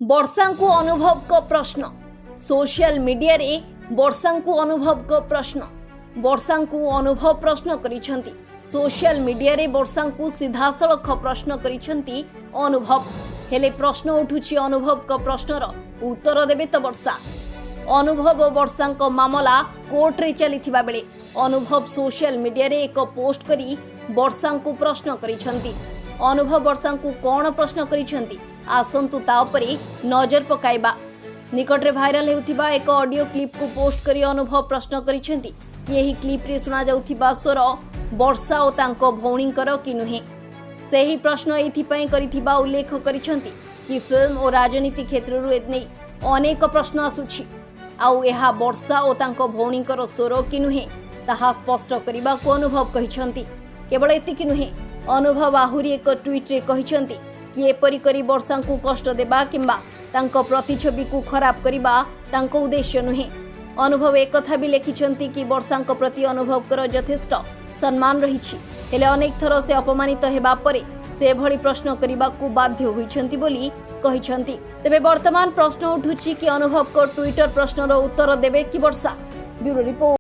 ବର୍ଷାଙ୍କୁ ଅନୁଭବଙ୍କ ପ୍ରଶ୍ନ। ସୋସିଆଲ ମିଡିଆରେ ବର୍ଷାଙ୍କୁ ଅନୁଭବଙ୍କ ପ୍ରଶ୍ନ। ବର୍ଷାଙ୍କୁ ଅନୁଭବ ପ୍ରଶ୍ନ କରିଛନ୍ତି। ସୋସିଆଲ ମିଡିଆରେ ବର୍ଷାଙ୍କୁ ସିଧାସଳଖ ପ୍ରଶ୍ନ କରିଛନ୍ତି ଅନୁଭବ। ହେଲେ ପ୍ରଶ୍ନ ଉଠୁଛି, ଅନୁଭବଙ୍କ ପ୍ରଶ୍ନର ଉତ୍ତର ଦେବେ ତ ବର୍ଷା? ଅନୁଭବ ଓ ବର୍ଷାଙ୍କ ମାମଲା କୋର୍ଟରେ ଚାଲିଥିବା ବେଳେ ଅନୁଭବ ସୋସିଆଲ ମିଡିଆରେ ଏକ ପୋଷ୍ଟ କରି ବର୍ଷାଙ୍କୁ ପ୍ରଶ୍ନ କରିଛନ୍ତି। ଅନୁଭବ ବର୍ଷାଙ୍କୁ କ'ଣ ପ୍ରଶ୍ନ କରିଛନ୍ତି, ଆସନ୍ତୁ ତା ଉପରେ ନଜର ପକାଇବା। ନିକଟରେ ଭାଇରାଲ ହେଉଥିବା ଏକ ଅଡିଓ କ୍ଲିପ୍କୁ ପୋଷ୍ଟ କରି ଅନୁଭବ ପ୍ରଶ୍ନ କରିଛନ୍ତି କି ଏହି କ୍ଲିପ୍ରେ ଶୁଣାଯାଉଥିବା ସ୍ୱର ବର୍ଷା ଓ ତାଙ୍କ ଭଉଣୀଙ୍କର କି ନୁହେଁ। ସେହି ପ୍ରଶ୍ନ ଏଇଥିପାଇଁ କରିଥିବା ଉଲ୍ଲେଖ କରିଛନ୍ତି କି ଫିଲ୍ମ ଓ ରାଜନୀତି କ୍ଷେତ୍ରରୁ ଏନେଇ ଅନେକ ପ୍ରଶ୍ନ ଆସୁଛି, ଆଉ ଏହା ବର୍ଷା ଓ ତାଙ୍କ ଭଉଣୀଙ୍କର ସ୍ୱର କି ନୁହେଁ ତାହା ସ୍ପଷ୍ଟ କରିବାକୁ ଅନୁଭବ କହିଛନ୍ତି। କେବଳ ଏତିକି ନୁହେଁ, ଅନୁଭବ ଆହୁରି ଏକ ଟ୍ୱିଟ୍ରେ କହିଛନ୍ତି କି ଏପରି କରି ବର୍ଷାଙ୍କୁ କଷ୍ଟ ଦେବା କିମ୍ବା ତାଙ୍କ ପ୍ରତିଛବିକୁ ଖରାପ କରିବା ତାଙ୍କ ଉଦ୍ଦେଶ୍ୟ ନୁହେଁ। ଅନୁଭବ ଏକଥା ବି ଲେଖିଛନ୍ତି କି ବର୍ଷାଙ୍କ ପ୍ରତି ଅନୁଭବଙ୍କର ଯଥେଷ୍ଟ ସମ୍ମାନ ରହିଛି, ହେଲେ ଅନେକ ଥର ସେ ଅପମାନିତ ହେବା ପରେ ସେ ଏଭଳି ପ୍ରଶ୍ନ କରିବାକୁ ବାଧ୍ୟ ହୋଇଛନ୍ତି ବୋଲି କହିଛନ୍ତି। ତେବେ ବର୍ତ୍ତମାନ ପ୍ରଶ୍ନ ଉଠୁଛି କି ଅନୁଭବଙ୍କ ଟ୍ୱିଟର ପ୍ରଶ୍ନର ଉତ୍ତର ଦେବେ କି ବର୍ଷା? Bureau report.